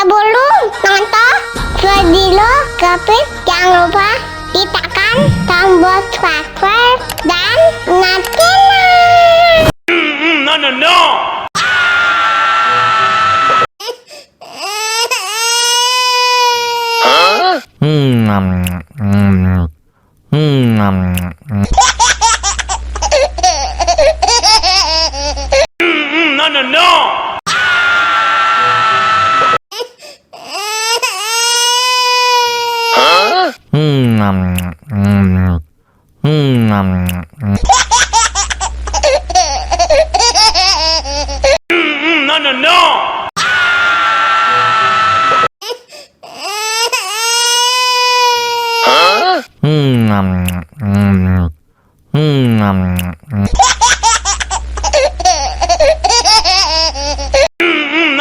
sebelum nonton video Kepit, jangan lupa ditekan tombol subscribe dan nyalakan. No, no, no! No, no, no! No, no, no!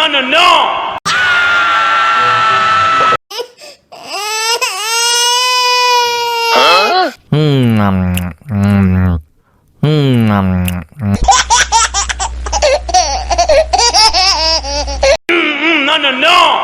No, no, no! No, no, no!